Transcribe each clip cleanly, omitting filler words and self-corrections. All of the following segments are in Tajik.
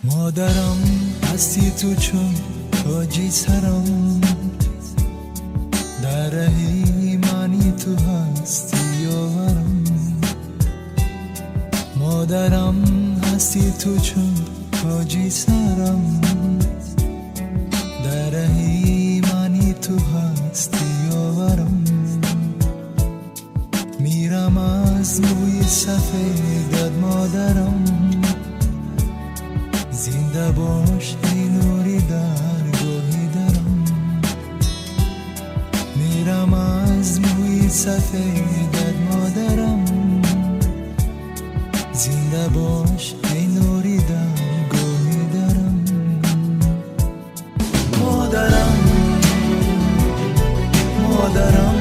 Модарам, ҳастӣ ту чун тоҷи сарам, дар раҳи мани ту ҳастӣ ёварам. Модарам, ҳастӣ ту чун тоҷи сарам, дар раҳи мани ту ҳастӣ ёварам. Мирам аз мӯи сафедат, модарам, зинда бош эй нури даргоҳи дарам. Мирам аз мӯи сафедат, модарам, зинда бош эй нури даргоҳи дарам. Модарам, модарам,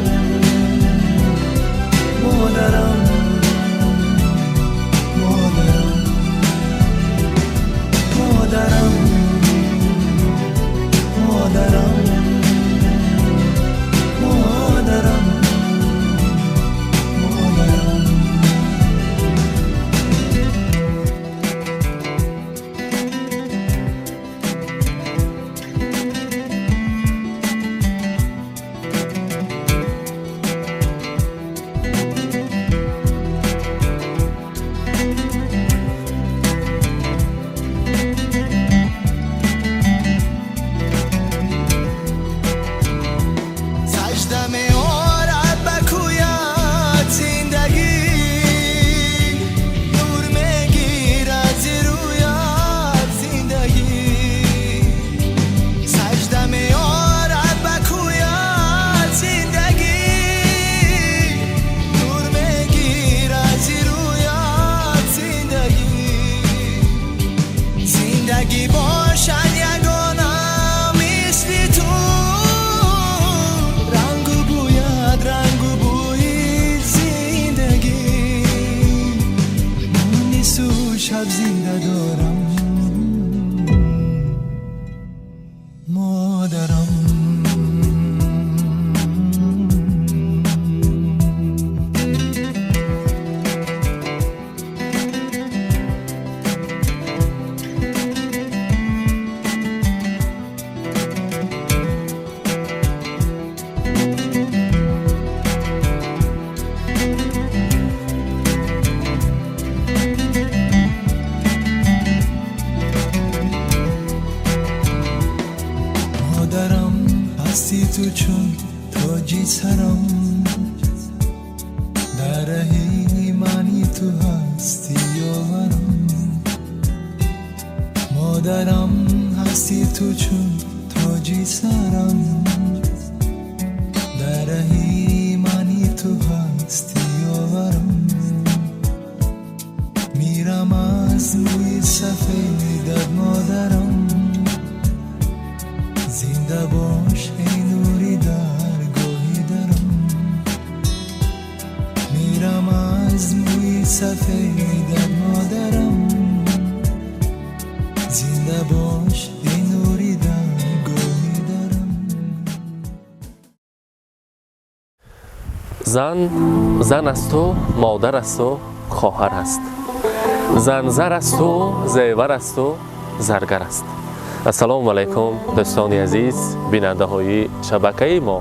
модарам, модарам, модарам, модарам, модарам, модарам. Сажда меорад ба кӯят зиндагӣ, нур мегирад зи рӯят зиндагӣ. Сажда меорад ба кӯят зиндагӣ, нур мегирад зи рӯят зиндагӣ. Зиндагӣ бошад ягона мисли ту, рангу бӯяд, рангу бӯи зиндагӣ. Мунису шаб зинда дорам, модарам. Модарам, ҳастӣ ту чун тоҷи сарам, дар раҳи мани ту ҳастӣ ёварам. Модарам, ҳастӣ ту чун тоҷи сарам, дар раҳи мани ту ҳастӣ ёварам. Мирам аз мӯи сафедат, модарам, зинда бош эй нури даргоҳи дарам. Мирам аз мӯи сафедат, модарам, зинда бош эй нури даргоҳи дарам. Зан зан асту, модар асту, хоҳар аст. Зан зар асту, зевар асту, заргар аст. Ассалому алайкум, дӯстони азиз, бинандаҳои шабакаи мо.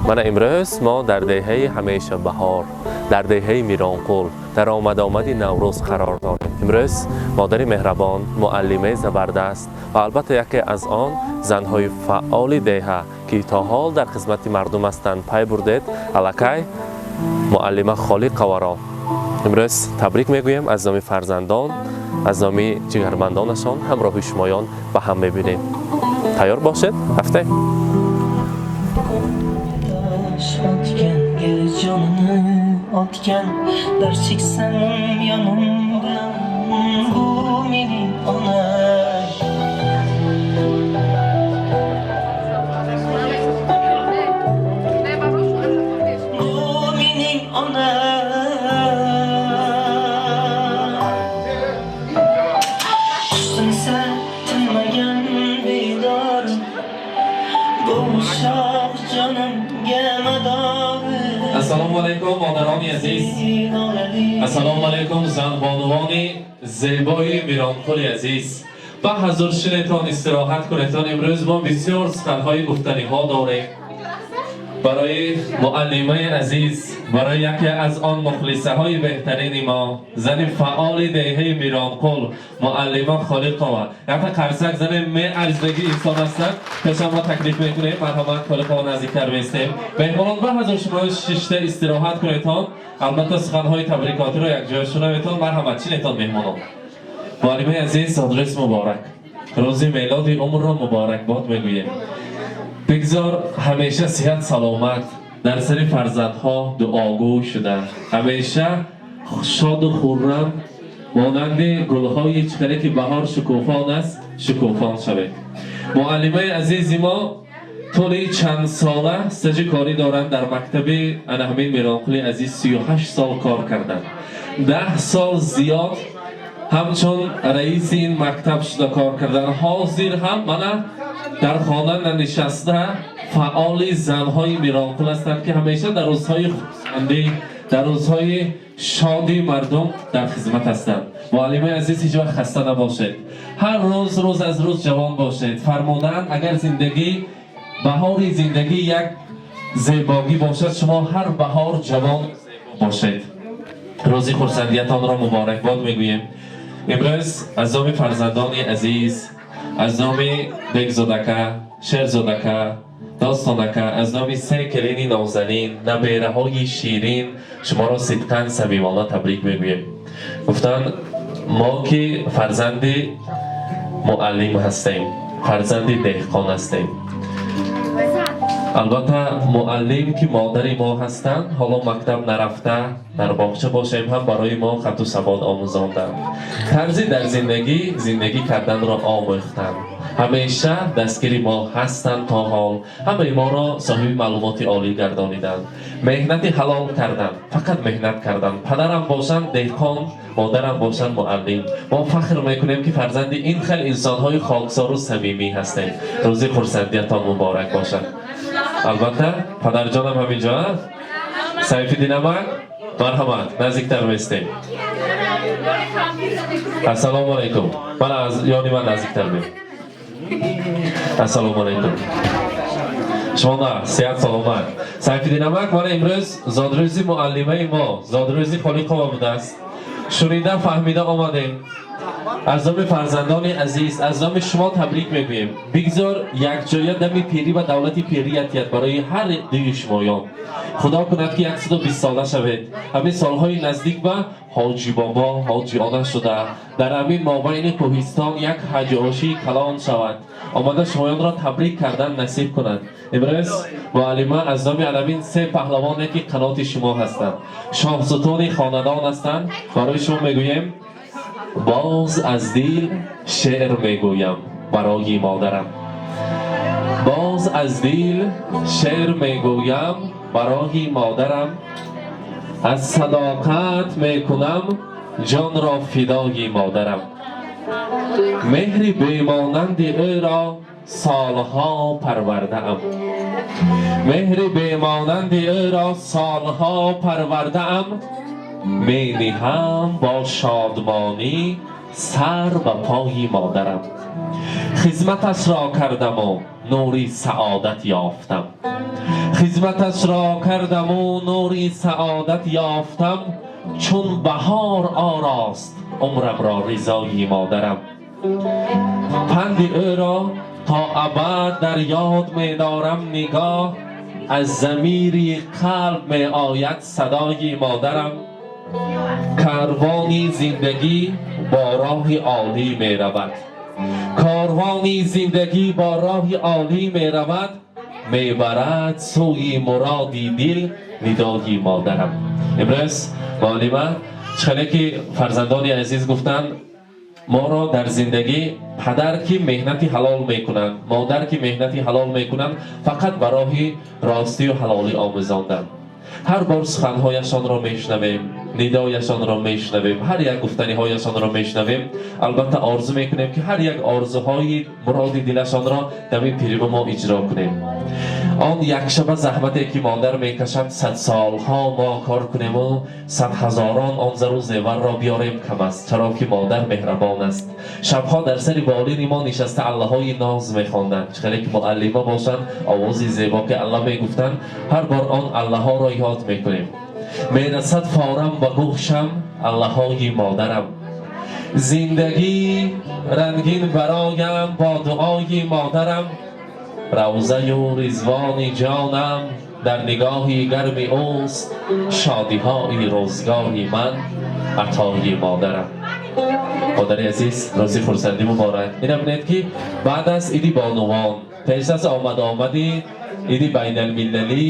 Мана имрӯз мо дар деҳаи ҳамеша баҳор, дар деҳаи Миронқул, дар омадомади Наврӯз қарор дорем. Имрӯз модари меҳрабон, муаллимаи забардаст ва албатта яке аз он занҳои фаъоли деҳа, ки то ҳол дар хизмати мардум ҳастанд, пай бурдед, аллакай муаллима Холиқоваро имрӯз табрик мегӯем аз номи фарзандон, аз номи ҷигарбандонашон. Ҳамроҳи шумоён ба ҳам мебинем. Тайёр бошед, рафтем. Otganga jonini otgan, dard cheksam yonimdan, bu mening onam. Bu mening onam. Tinsa tinmagan biydorim. Ассалому алайкум, модарони азиз. Ассалому алайкум, занбонувони зебои Миронқули азиз. Ба ҳазур шинетон, истироҳат кунетон. Имрӯз мо бисёр суханҳои гуфтаниҳо дорем барои муаллимаи азиз, барои яке аз он мухлисаҳои беҳтарини мо, зани фаъоли деҳаи Миронқул, муаллима Холиқова. Якта қарсак занем, меарзидагӣ инсон ҳастанд. Пешам мо таклиф мекунем, марҳамат, Холиқова, наздиктар бистем. Меҳмонон, ба ҳазур шумо шишта истироҳат кунедтон. Албатта, суханҳои табрикотиро якҷоя шунаведтон. Марҳамат, чинетон, меҳмонон. Муаллимаи азиз, зодрӯз муборак, рӯзи мелоди умрро муборакбод мегӯем. Бигзор ҳамеша сиҳат, саломат, дар сари фарзандҳо дуогӯ шуда, ҳамеша шоду хуррам, монанди гулҳои чиқаре ки баҳор шукуфон аст, шукуфон шавед. Муаллимаи азизи мо тӯли чанд сола стажи корӣ доранд дар мактаби ана ҳамин Миронқули азиз. 38 сол кор карданд, 10 сол зиёд ҳамчун раиси ин мактаб шуда кор карданд. Ҳозир ҳам мана дар хона нанишаста, фаъоли занҳои Миронқул ҳастанд, ки ҳамеша дар рӯзҳои хурсандӣ, дар рӯзҳои шодии мардум дар хизмат ҳастанд. Муаллимаи азиз, ҳеҷ вақт хаста набошед, ҳар рӯз, рӯз аз рӯз ҷавон бошед. Фармудаанд, агар зиндагӣ, баҳори зиндагӣ як зебогӣ бошад, шумо ҳар баҳор ҷавон бошед. Рӯзи хурсандиятонро муборакбод мегӯем. Имрӯз аз номи фарзандони азиз, аз номи Бегзодака, Шерзодака, Достонака, аз номи се келини нозанин, набераҳои ширин шуморо сидқан, самимона табрик мегӯем. Гуфтанд, мо ки фарзанди муаллим ҳастем, фарзанди деҳқон ҳастем. Албатта, муаллим ки модари мо ҳастанд, ҳоло мактаб нарафта, дар боғча бошем ҳам, барои мо хату савод омӯзонданд, тарзи дар зиндагӣ зиндагӣ карданро омӯхтанд, ҳамеша дастгири мо ҳастанд, то ҳол ҳамаи моро соҳиби маълумоти олӣ гардониданд, меҳнати ҳалол карданд, фақат меҳнат карданд. Падарам бошанд деҳқон, модарам бошанд муаллим. Мо фахр мекунем, ки фарзанди ин хел инсонҳои хоксору самимӣ ҳастем. Рӯзи хурсандиятон муборак бошад. Албатта, падарҷонам ҳаминҷо, Сайфиддин амак, марҳамат, наздиктар местем. Ассалому алайкум. Мана, аз ёни ман наздиктар бе. Ассалому алайкум. Шумо на сиҳат, саломат, Сайфиддин амак. Мана, имрӯз зодрӯзи муаллимаи мо, зодрӯзи Холиқова будааст. Шунида, фаҳмида омадем. Аз номи фарзандони азиз, аз номи шумо табрик мегӯем. Бигзор якҷоя дами пирӣ ва давлати пирият яд барои ҳар дуи шумоён. Худо кунад, ки 120 сола шавед. Ҳамин солҳои наздик ба ҳоҷи бобо, ҳоҷи она шуда, дар ҳамин мобайни кӯҳистон як ҳаҷошии калон шавад, омада шумоёнро табрик кардан насиб кунад. Имрӯз муаллима аз номи анамин се паҳлавоне, ки қаноти шумо ҳастанд, шоҳсутуни хонадон ҳастанд, барои шумо мегӯем: боз аз дил шеър мегӯям барои модарам, боз аз дил шеър мегӯям барои модарам, аз садоқат мекунам ҷонро фидои модарам, меҳри бемонанди ӯро солҳо парвардаам, меҳри бемонанди ӯро солҳо парвардаам, мениҳам бо шодмонӣ сар ба пои модарам. Хизматашро кардаму нури саодат ёфтам, хизматашро кардаму нури саодат ёфтам, чун баҳор орост умрамро ризои модарам. Панди ӯро то абад дар ёд медорам, нигоҳ аз замири қалб меояд садои модарам. Карвони зиндагӣ бо роҳи олӣ меравад, корвони зиндагӣ бо роҳи олӣ меравад, мебарад сӯи муроди дил нидои модарам. Имрӯз муаллима, чхеле ки фарзандони азиз гуфтанд, моро дар зиндагӣ падар ки меҳнати ҳалол мекунанд, модар ки меҳнати ҳалол мекунанд, фақат ба роҳи ростию ҳалолӣ омӯзонданд. Ҳар бор суханҳояшонро мешунавем. Нидояшонро мешунавем, ҳар як гуфтаниҳояшонро мешунавем. Албатта, орзу мекунем, ки ҳар як орзуҳои муроди дилашонро дами пириба мо иҷро кунем. Он якшаба заҳмате, ки модар мекашад, садсолҳо мо кор кунему садҳазорон он зару зеварро биёрем, кам аст, чаро ки модар меҳрабон аст. Шабҳо дар сари болини мо нишаста, аллаҳои ноз мехонданд. Чӣ хеле ки муаллима бошанд, овози зебо ки алла мегуфтанд, ҳар бор он аллаҳоро ёд мекунем. Мерасад форам ба гӯшам аллаҳои модарам. Зиндагӣ рангин бароям бо дуои модарам. Равзаю ризвони ҷонам дар нигоҳи гарми ӯст. Шодиҳои рӯзгори ман атои модарам. Модари азиз, рӯзи хурсандӣ муборак. Ина бинед, ки баъд аз иди бонувон, пеш аз омад-омади иди байналмилалӣ,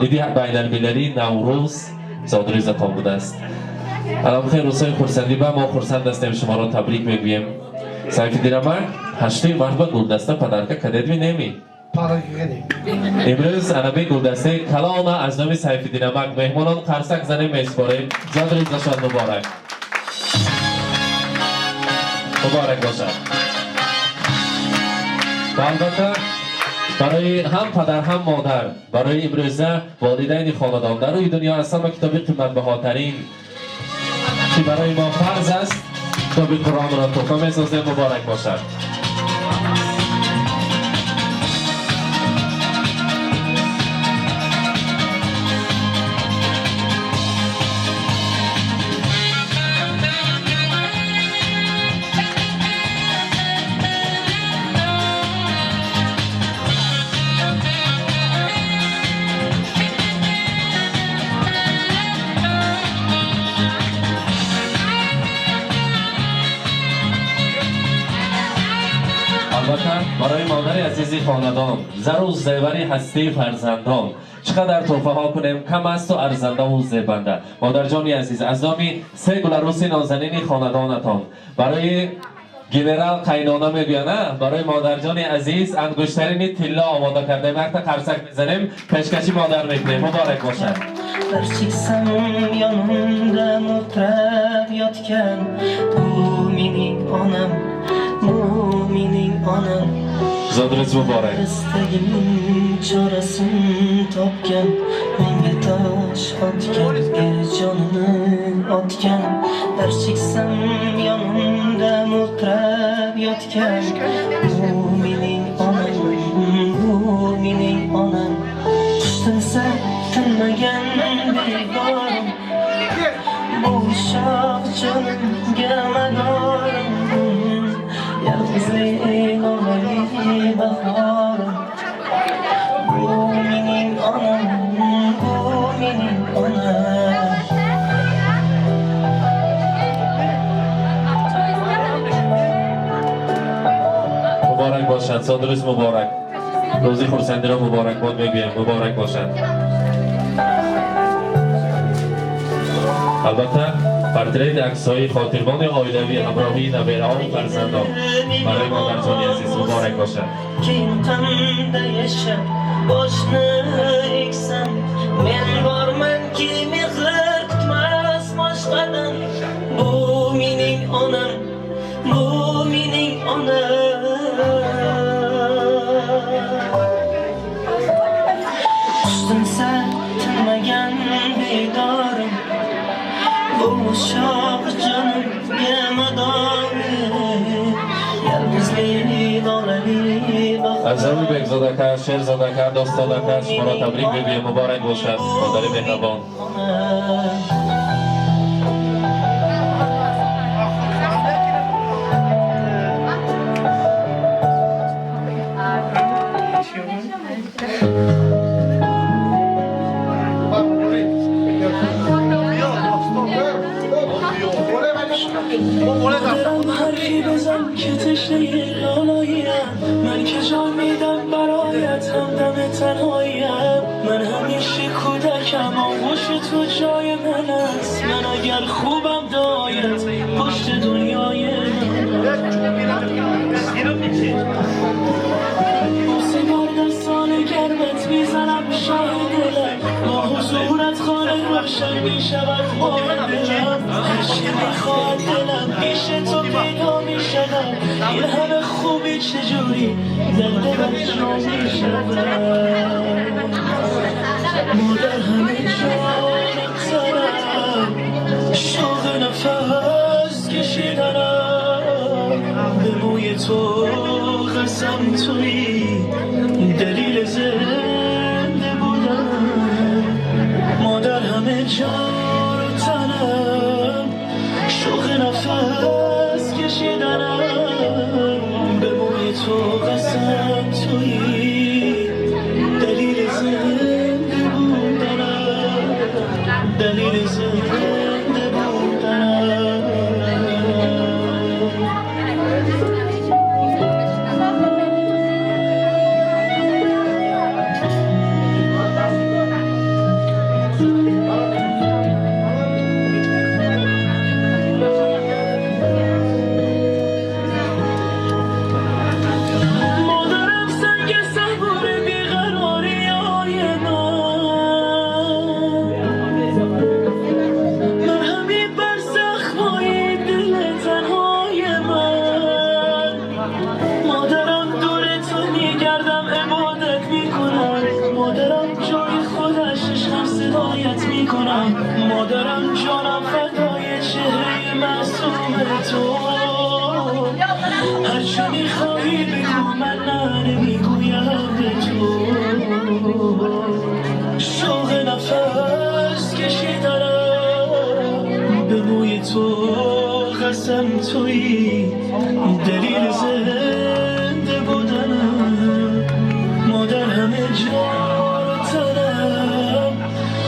иди байналмилалии Наврӯз зодрӯзатон будааст. Алам хел рӯзҳои хурсандӣ ба мо хурсанд ҳастем, шуморо табрик мегӯем. Сайфиддинамак, ҳаштуи март ба гулдаста подарка кадедми, неми? Имрӯз анаби гулдастаи калона аз номи Сайфиддинамак меҳмонон қарсак занем, месупорем. Зодрӯзашон муборак, муборак бошад. Ва албатта, барои ҳам падар, ҳам модар, барои имрӯза волидайни хонадон дар рӯи дунё аз ҳама китоби қиматбаҳотарин, ки барои мо фарз аст, китоби Қуръонро туҳфа месозем. Муборак бошад. Албатта, барои модари азизи хонадон, зару зевари ҳастии фарзандон, чӣ қадар туҳфаҳо кунем, кам асту арзандаву зебанда. Модарҷони азиз, аз номи се гуларӯси нозанини хонадонатон, барои генерал қайнона мегӯян, барои модарҷони азиз ангуштарини тилло омода кардаем. Якта қарсак мезанем, пешкаши модар мекунем. Муборак бошад. Dard cheksam, yonimda mo'ltirab yotgan. Bu mening onam, bu mening onam. Zodro'z muborak. Istagimning chorasin topgan. Menga tosh otgan, er jonini otgan. Dard cheksam, yonimda mo'ltirab yotgan. Bu mening onam, bu mening onam. Qush tinsa tinmagan begorim. Bu shoh jonimga madorim. Yolg'izlik lolali bahorim. Bu mening onam, bu mening onam. Муборак бошад, зодрӯз муборак. Рӯзи хурсандиро муборакбод мегӯем. Муборак бошад. Албатта, портрети аксҳои хотирмони оилавӣ ҳамроҳии набераҳову фарзандон барои модарҷони азиз. Муборак бошад. Keyin qanday yashab boshni egsam? Men bormanki, mehr kutmas boshqadan. Bu mening onam, bu mening onam. Qush tinsa tinmagan bedorim. Bu shoh jonimga madorim. Yolg'izlik lolali Аз номи Бекзодака, Шерзодака, Достодака шуморо табрик мегӯем. Муборак бошад, модари меҳрабон. Onam. مادرم حرفی بزن که تشنه لالاییم. من که جان میدم برایت، همدم تنهاییم. من همیشه کودکم، آغوش تو جای من است. من اگر خوبم، دایت پشت دنیای من است. بوسه بر دستان گرمت میزنم، شاه دلم. با حضورت خانه روشن. روشن میشود ماه دلم. هرچی میخواد دلم پیش تو پیدا میشود. این همه خوبی چجوری در دلم جا میشود. مادر همه جانم تنم، شوق نفس کشیدنم، به موی تو قسم تویی دلیل زنده بودنم. مادر همه جان و تنم، شوق نفس کشیدنم، به موی تو قسم تویی دلیل زنده بودنم، دلیل زنده بودنم. مادرم سنگ صبور بیقراری های من، مرهمی بر زخمای دل تنهای من. مادرم دور تو میگردم عبادت میکنم، مادرم جای خودش عشقم صدایت میکنم. مادرم جانم فدای چهره معصوم تو، هرچه میخواهی بگو من نه نمیگویم به تو. شوق نفس کشیدنم، به موی تو قسم تویی دلیل زنده بودنم. مادر همه جان و تنم،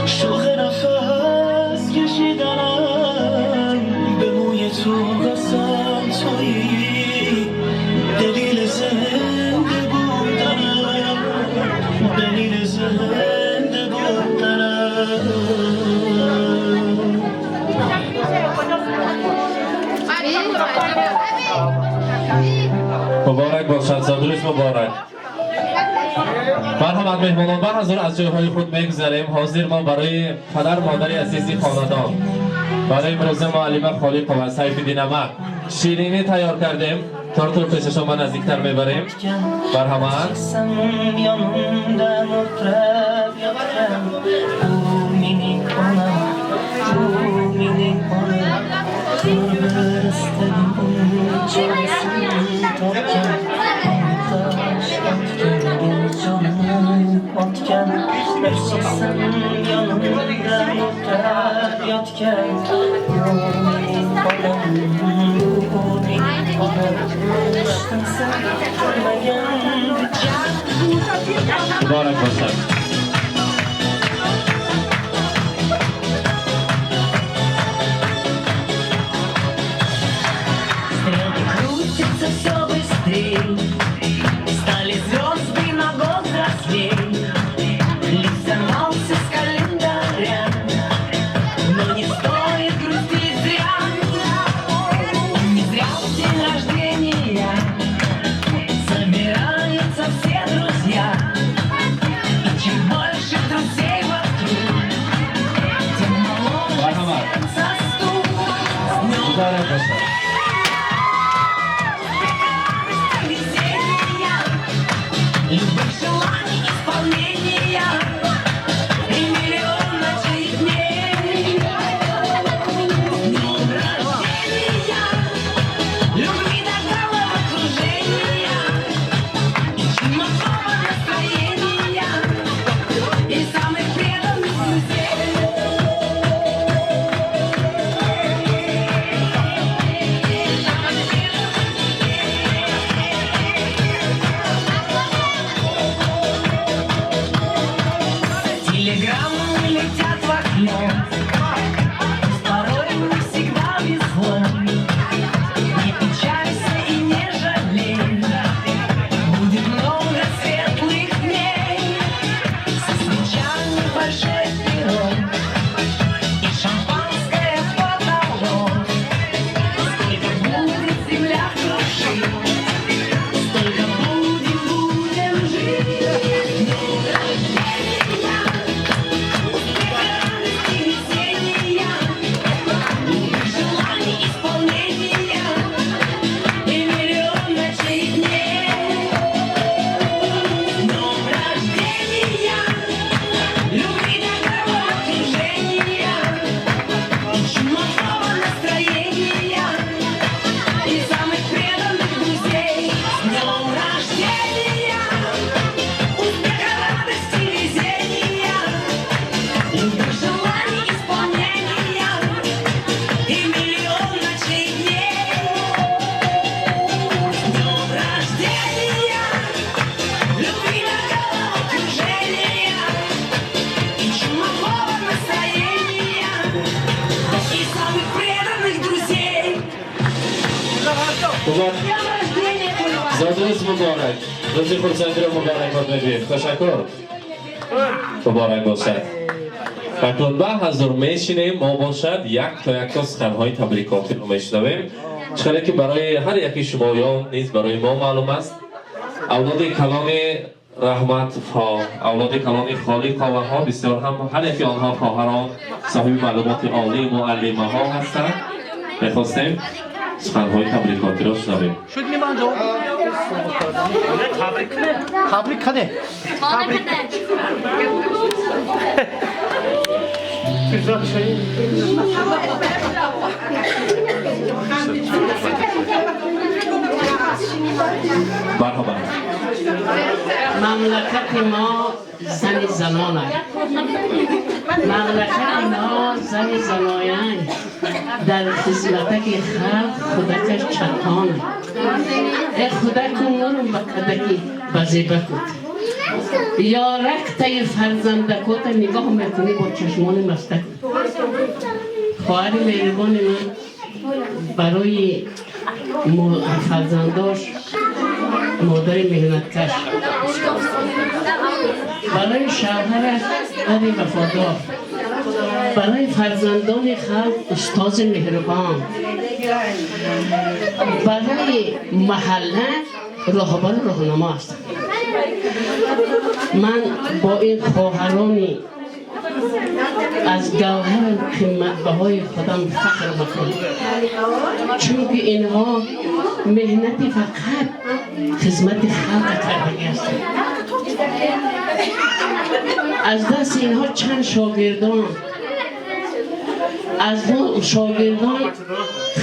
شوق نفس کشیدنم، به موی تو قسم تویی دلیل زنده بودنم، دلیل زنده بودنم. Муборак бошад, зодрӯз муборак. Марҳамат, меҳмонон, ба ҳазур аз ҷойҳои худ мегузарем. Ҳозир мо барои падар модари азизи хонадон, барои имрӯза муаллима Холиқова Сайфиддин амак ширинӣ тайёр кардем. Тортро пеши шумо наздиктар мебарем. Марҳамат. Chiqsam yonimdan o'tirib yotgan, u mening onam, u mening onam. Har bir istagimning chorasini topgan, tosh otganga jonini otgan. Bir chiqsam yonimdan o'tirib yotgan, u mening onam, u mening onam. Hushtimsan ko'rmagan. Муборак бошад. Стрелки крутятся все быстрей, стали звезды на год взрослей. Лист сорвался с календаря, но не стоит грустить зря. Не зря в день рождения собираются все друзья. И чем больше друзей вокруг, тем моложе Марҳамат. сердце стук. С днем Муборак бошад. Весенний. Зодрӯз муборак, рӯзи хурсандиро муборакбод мегӯем. Ташаккур, муборак бошад. Акнун ба ҳазур мешинем, мо бошад як то якто суханҳои табрикотиро мешунавем. Чӣ ки барои ҳар яки шумоён низ барои мо маълум аст, авлоди калони Раҳматовҳо, авлоди калони Холиқоваҳо бисёр ҳам ҳар яки онҳо хоҳарон соҳиби маълумоти олӣ, муаллимаҳо ҳастанд. Мехостем суханҳои табрикотиро шунавем. Табрик кане. Табрик. Марҳабо. Мамлакати мо зани занон аст. Мамлакати мо зани заноянд. Дар хизматаки халқ худакаш чатон. Э худаку нурум ба кадаки ба зебакут. Ёрак таи фарзандакота нигоҳ мекунӣ бо чашмони мастакут. Хоҳари меҳрибони ман барои фарзандош модари меҳнаткаш, барои шавҳараш зари вафодор, барои фарзандони халқ устози меҳрубон, барои маҳалла роҳбару роҳнамо аст. Ман бо ин хоҳарони аз гавҳари қиматбаҳои худам фахр мекунам, чунки инҳо меҳнати фақат хизмати халқ кардагӣ ҳастанд. Аз дасти инҳо чанд шогирдон, аз шогирдон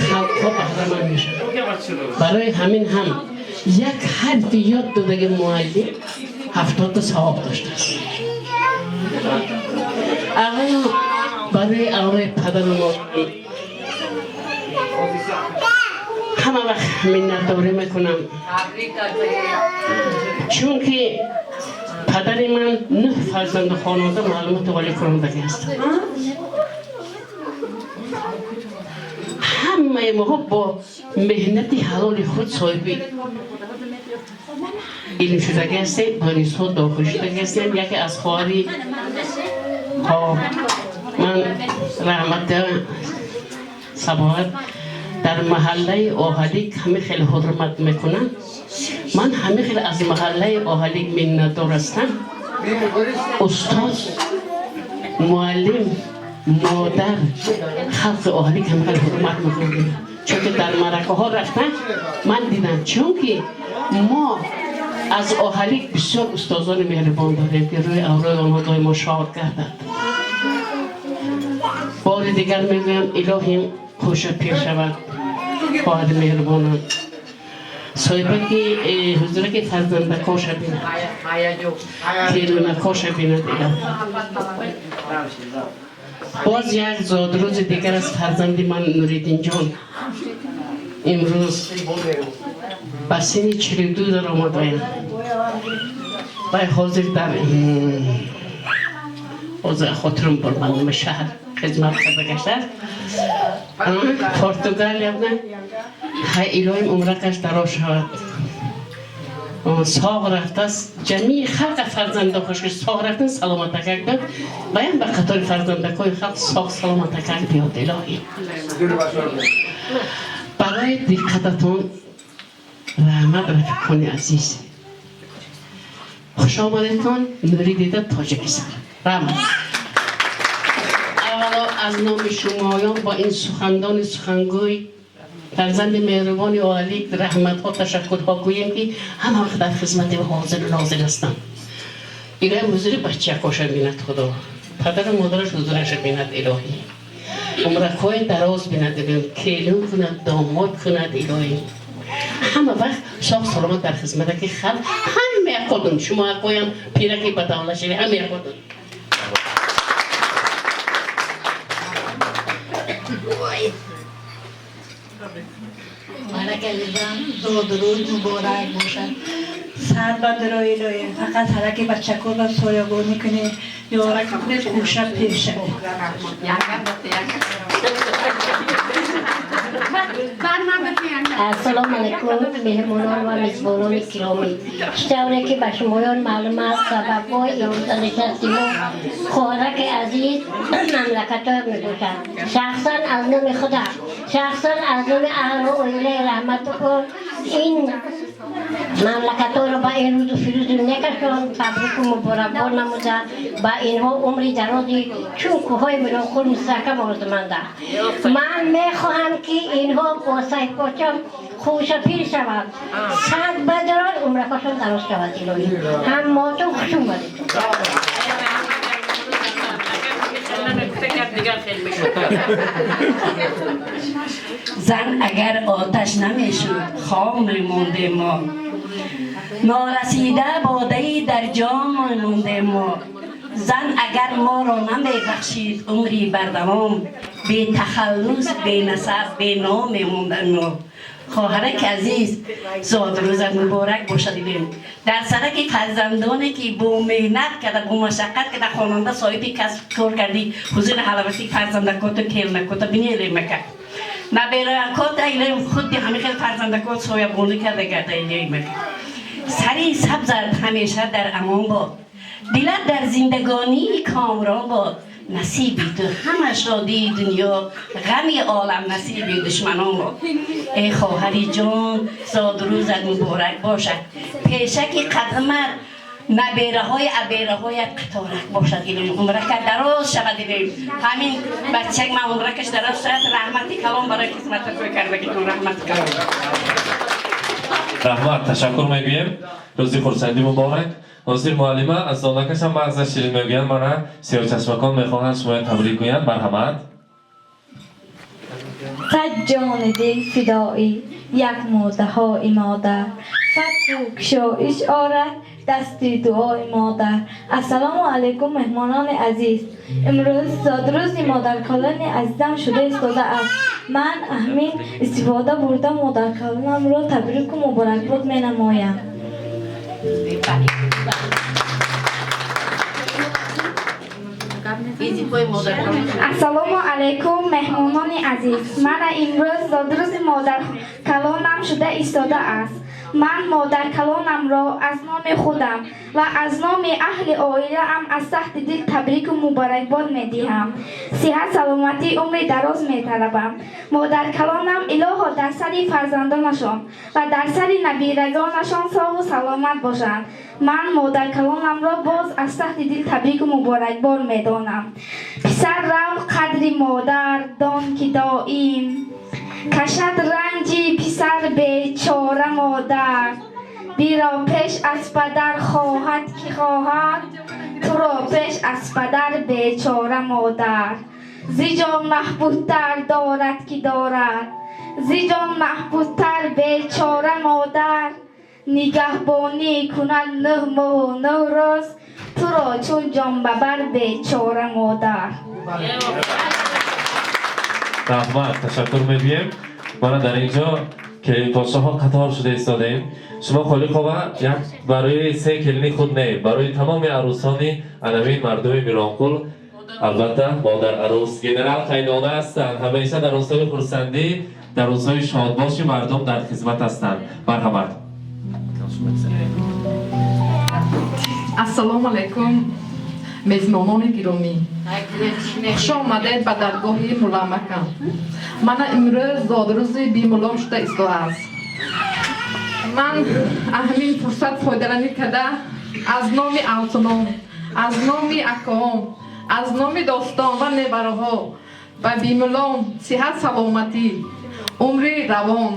халқҳо баҳраманд мешаванд. Барои ҳамин ҳам як ҳарфи ёд додаги муаллим 70 савоб доштааст. Аввало барои аврои падару модар ҳама вақт миннатдорӣ мекунам, чунки падари ман 9 фарзанду хонавода маълумоти олӣ кунондагӣ ҳастанд. Ҳамаи моҳо бо меҳнати ҳалоли худ соҳиби илм шудагӣ ҳастем, донишҳо дохил шудагӣ ҳастем. Яке аз хоҳари ман раҳмат Сабоҳат дар маҳаллаи Оҳалик ҳама хеле ҳурмат мекунанд. Ман ҳама хеле аз маҳаллаи Оҳалик миннатдор ҳастам. Устоз, муаллим, модар, халқи Оҳалик ҳама хеле ҳурмат мекунанд, чунки дар маъракаҳо рафтан ман дидам, чунки мо аз Оҳалик бисёр устозони меҳрибон дорем, ки рӯи аврои онҳо доимо шод гардад. Бори дигар мегӯям, илоҳим хушу пир шавад хоҳари меҳрибонам, соҳибаки ҳузураки фарзандакоша бинад, келунакоша бинад. Илоҳ боз як зодрӯзи дигар аз фарзанди ман Нуриддинҷон имрӯз ба синни 42 даромадаям. Вай ҳозир дар ҳозир хотирам бурмандам шаҳр хизмат карда гаштааст, Португалия. Хай, илоҳим умракаш дароз шавад. Соғ рафтааст, ҷамии халқа фарзанда хуш ки соғ рафтан саломатакак дод, ваям ба қатори фарзандакои халқ соғ саломатакак биёд илоҳӣ. Барои диққататон раҳмат, рафиқони азиз. Хуш омадедтон, нури дида Тоҷикистон. Раҳмат. Аввало аз номи шумоён бо ин сухандони сухангӯй фарзанди меҳрубони Оҳалик раҳматҳо, ташаккурҳо гӯем, ки ҳама вақт дар хизмати ҳозиру нозир ҳастанд. Илоҳи ҳузури бачакоша бинад Худо, падару модараш ҳузураша бинад илоҳӣ, умракҳои дароз бинад, келин кунад, домод кунад илоҳӣ. Ҳама вақт соғ саломат дар хизматаки халқ ҳама якодун, шумо акоям пираки ба давлат шави ҳама якодун. Муборак азизам, зодрӯз муборак бошад. Сар ба дарои илоҳӣ, фақат ҳараки бачакоро соягонӣ кунед, ёрак кунед, хӯша пир шавед. Ассалому алайкум, меҳмонон ва мизбонони киромӣ. Чӣ тавре ки ба шумоён маълум аст, сабабҳои имрӯза нишасти мо хоҳараки азиз мамлакатҳо мебошад. Шахсан аз номи худам, шахсан аз номи аҳлу оилаи Раҳматовҳо ин мамлакатҳоро ба ин рӯзу фирӯзу некашон табрику муборакбод намуда, ба инҳо умри дарози чун кӯҳҳои Миронқул мустаҳкам орзумандам. Ман мехоҳам, ки инҳо бо сайфпочам хушапир шаванд, сад бадарон умракошон дароз шавад. Илоҳӣ, ҳаммотон хуш омадед. Зан агар оташ намешуд, хом мемондем мо, норасида бодаи дар ҷом мемондем мо. Зан агар моро намебахшид умри бардавом, бетахаллус, бенасаб, беном мемондем мо. Хоҳараки азиз, зодрӯзат муборак бошад. Илем дар сараки фарзандоне ки бо меҳнат карда, бо машаққат карда, хонанда, соҳиби касб кор кардӣ, ҳузури ҳалавати фарзандакото, келнакото бинелемака, наберакота илем худи ҳамин хел фарзандакот соябонӣ карда гарда. Илемака, сари сабзат ҳамеша дар амон бод, дилат дар зиндагонии комрон бод. Насиби ту ҳама шодии дунё, ғами олам насиби душманон бод. Эй хоҳари ҷон, зодрӯзат муборак бошад. Пешаки қадамат набераҳои абераҳоят қаторак бошад. Илоҳи, умракат дароз шавад. Илоҳи, ҳамин бачак ман умракаш дароз шавад. Раҳмати калон барои хизматҳои кардагитон, раҳмати калон. Раҳмат, ташаккур мегӯем. Рӯзи хурсандӣ муборак. Ҳозир муаллима аз донакашам мағза ширин мегӯянд. Мана сиёҳчашмакон мехоҳанд шумоя табрик гӯянд. Марҳамат. Сад ҷони дил фидоӣ як мудаҳои модар, фатҳу кушоиш орад дасти дуои модар. Ассалому алайкум, меҳмонони азиз. Имрӯз зодрӯзи модаркалони азизам шуда истодааст. Ман ҳамин истифода бурда модаркалонамро табрику муборакбод менамоям. Ассалому алайкум, меҳмонони азиз. Мана имрӯз зодрӯзи модаркалонам шуда истодааст. Ман модаркалонамро аз номи худам ва аз номи аҳли оилаам аз таҳти дил табрику муборакбод медиҳам. Сиҳат, саломатӣ, умри дароз металабам. Модаркалонам илоҳо дар сари фарзандонашон ва дар сари набирагонашон соғу саломат бошанд. Ман модаркалонамро боз аз таҳти дил табрику муборакбод медонам. Писар рав, қадри модар дон, ки доим кашад ранҷи писар бечора модар. Биро пеш аз падар хоҳад ки хоҳад туро пеш аз падар бечора модар. Зи ҷон маҳбубтар дорад ки дорад, зи ҷон маҳбубтар бечора модар. Нигаҳбонӣ кунад 9 моҳу 9 рӯз туро чун ҷонбабар бечора модар. Раҳмат, ташаккур мегӯем. Мана дар ин ҷо келинпошаҳо қатор шуда истодаем. Шумо Холиқова як барои се келини худ не, барои тамоми арӯсони анавин мардуми Миронқул, албатта модар арӯс, генерал қайнона ҳастанд. Ҳамеша дар рӯзҳои хурсандӣ, дар рӯзҳои шодбоши мардум дар хизмат ҳастанд. Марҳамат. Ассалому алайкум, мезмонони гиромӣ. Хуш омадед ба даргоҳи мулламакам. Мана имрӯз зодрӯзи бимуллом шуда истодааст. Ман ҳамин фурсат фоидаланӣ карда аз номи алтуном, аз номи акоом, аз номи достон ва невараҳо ба бимуллом сиҳат, саломатӣ, умри равон,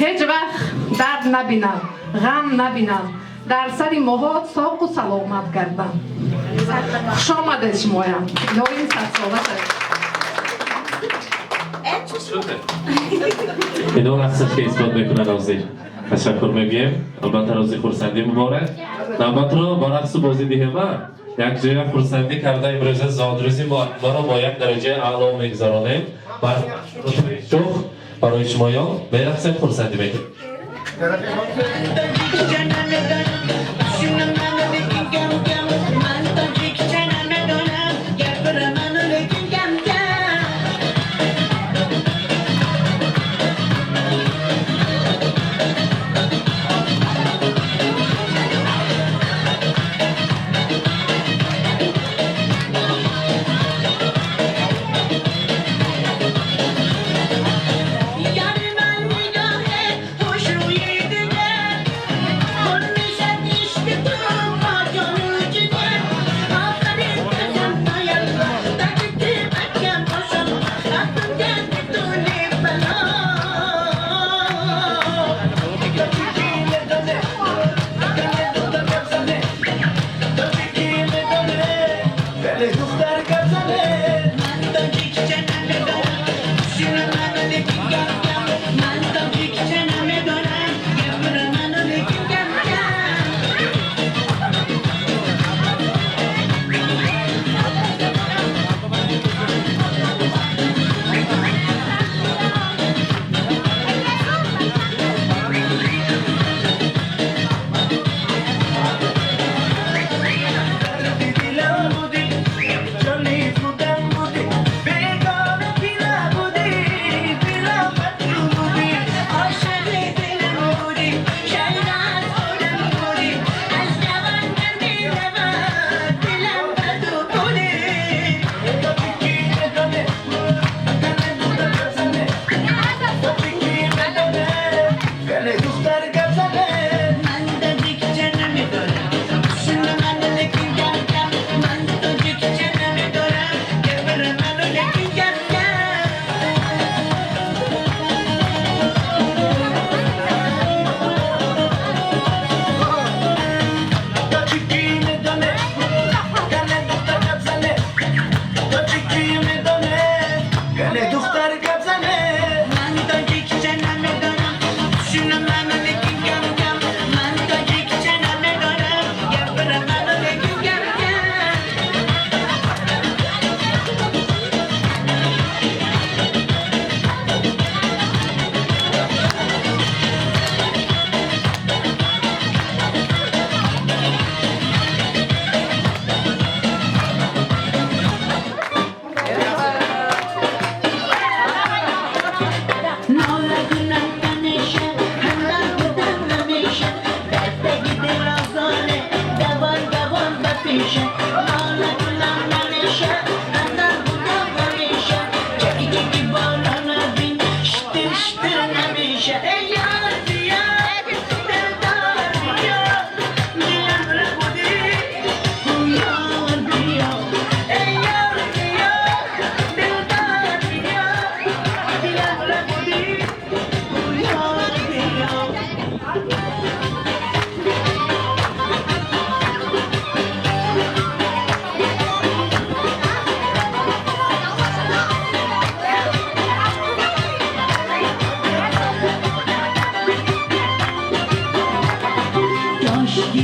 ҳеҷ вақт дард набинам, ғам набинам, дар сари моҳо соқу саломат гардам. Хуш омадед шумоям. Илоҳим садсола шавед. Ино рақсаш ки исбот мекунад ҳозир. Ташаккур мегӯем. Албатта, рӯзи хурсандӣ муборак. Навбатро бо рақсу бозӣ диҳем. Як ҷоя хурсандӣ карда имрӯза зодрӯзи моро бо як дараҷаи аъло мегузаронем. Шух барои шумоён мерақсем, хурсандӣ мекунем.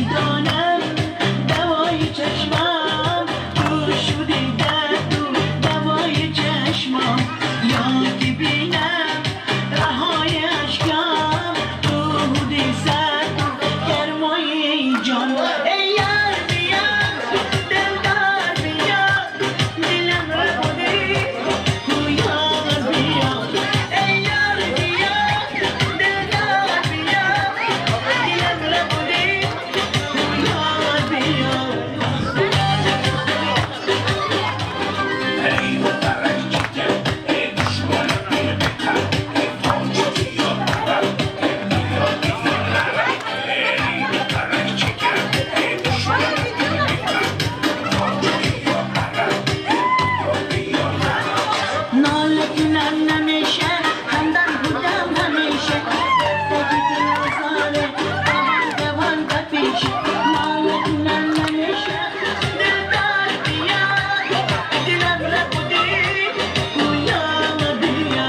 دانم دوای چشمم تو شدی درد و دوای چشمم یا که بینم رهای اشکم تو بودی سرد و گرمای جان ای یار بیا دلدار بیا دلم ربودی گویا بیا ای یار بیا دلدار بیا دلم ربودی گویا بیا. ناله کنم نمیشه همدم بودم همیشه دردکی دل آزاره دوان دوان به پیش ناله کنم نمیشه دلدار بیا دلم ربودی گویا بیا.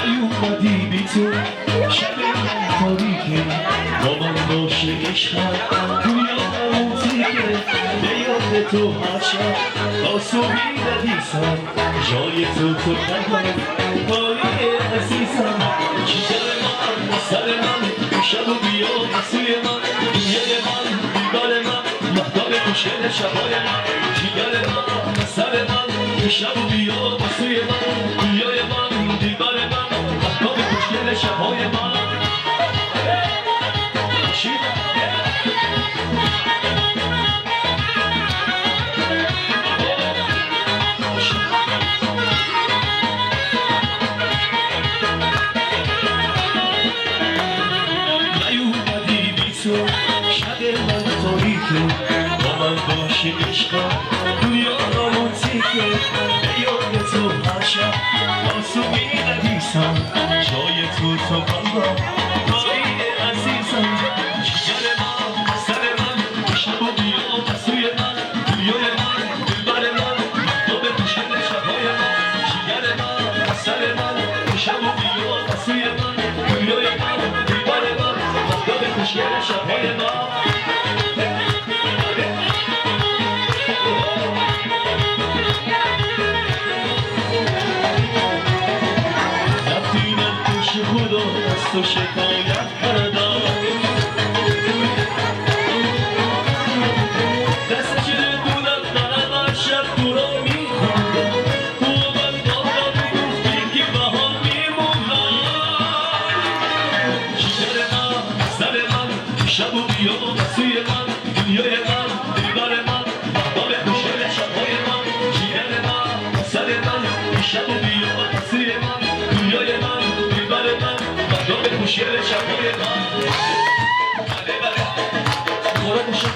نیومدی بی تو شب من تاریکه با من باشه عشقم دنیا رومانتیکه به یاد تو هر شب تا صبحی ندیسم جای تو تو قلبم پای عزیزم جگر من سر من شب و بیا سوی من دنیای من دیوار من مهتاب خوشگل شبای من جگر من سر من شب و بیا سوی من دنیای من دیوار من مهتاب خوشگل شبای من. نیومدی بی تو شب من تاریکه با من باشه عشقم دنیا رومانتیکه به یاد تو هر شب تا صبحی ندیسم جای تو تو قلبم پای عزیزم جگر من سر من شب و بیا سوی من دنیای من دلبر من مهتاب خوشگل شبهای من جگر من سر من شب و بیا سوی من دنیای من دلبر من مهتاب خوشگل شبهای من. رفتی من پیش خدا از تو شکایت کردم دست شده بودم دارم هر شب تو را میخوندم تو من بارا میگفتی که بهار میمونم جگر من سر من شب و بیا سوی من دنیای من دلبر من مهتاب خوشگل شبهای من جگر من سر من شب و بیا سوی من دنیای من دلبر من مهتاب خوشگل شبهای من. بله بله مبارک باشه.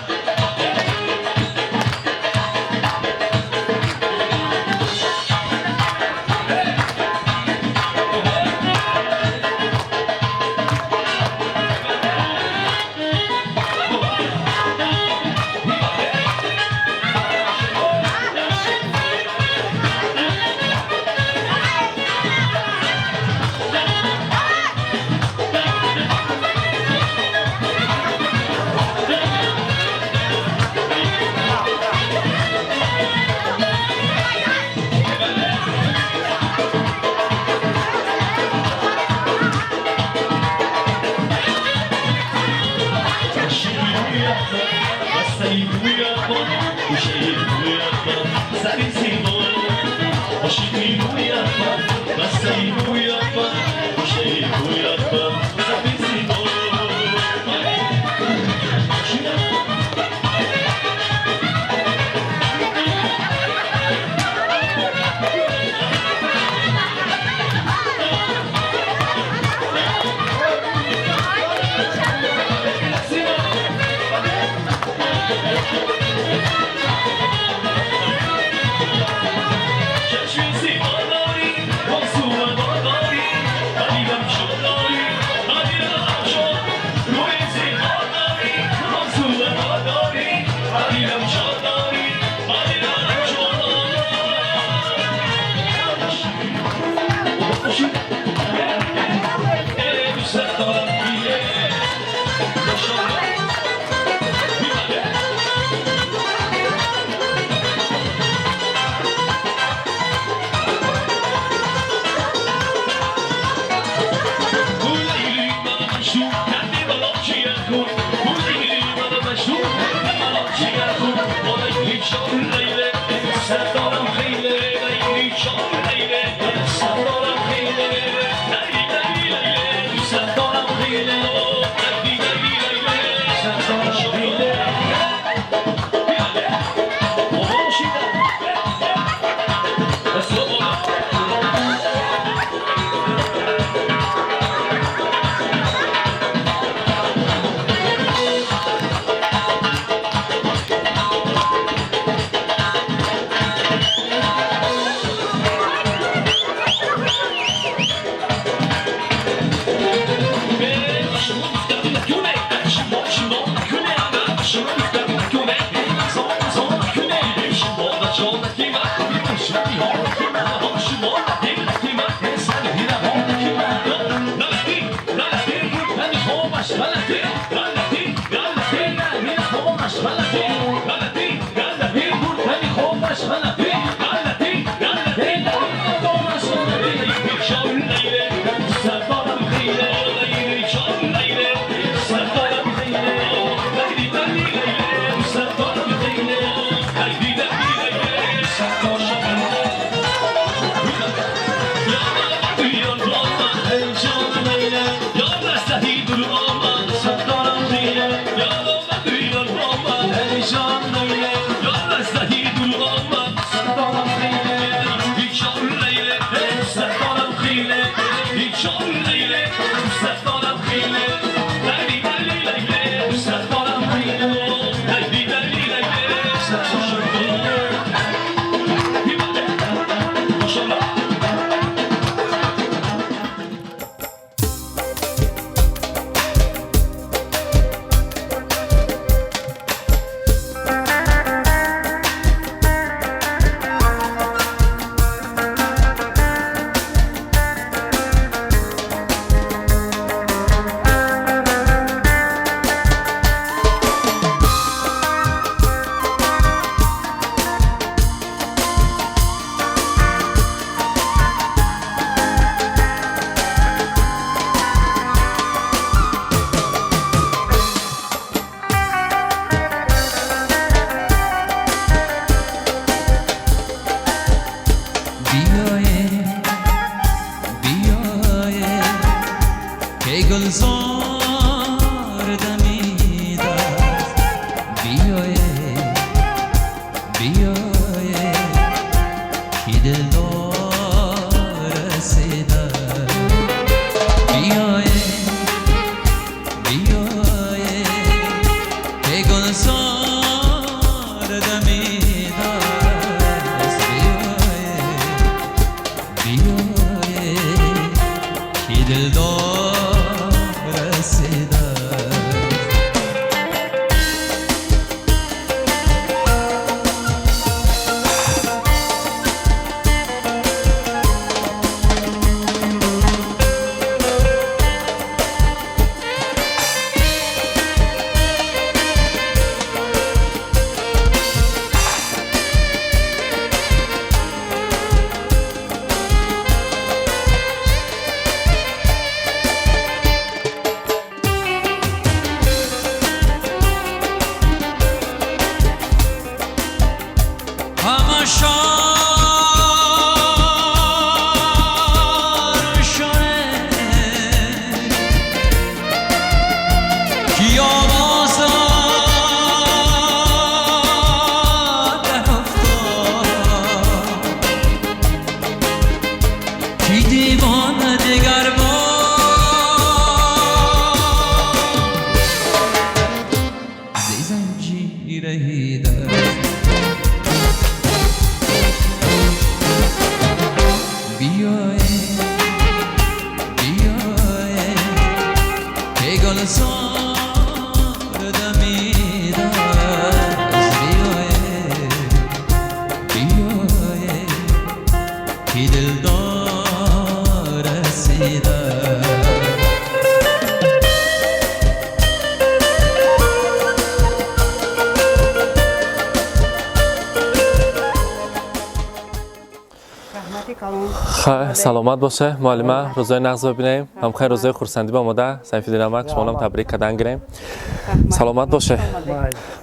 Саломат боше муаллима, рӯзои нағз бибинем, ҳамхай рӯзои хурсандӣ ба омода Сайфиддин амак, шумонам табрик кардан гирем. Саломат боше.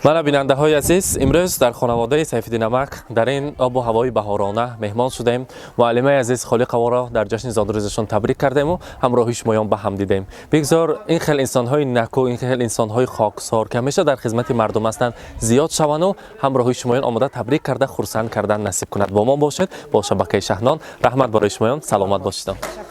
Мана бинандаҳои азиз, имрӯз дар хонаводаи Сайфиддин амак дар ин обу ҳавои баҳорона меҳмон шудем. Муаллимаи азиз Холиқаворо дар ҷашни зодрӯзашон табрик кардему ҳамроҳи шумоён ба ҳам дидем. Бигзор ин хел инсонҳои наку, ин хел инсонҳои хоксор, ки ҳамеша дар хизмати мардум ҳастанд, зиёд шаванду ҳамроҳи шумоён омода табрик карда хурсанд кардан насиб кунад. Бо мо бошед, бо шабакаи Шаҳнон. Раҳмат барои шумоён, саломат бошед.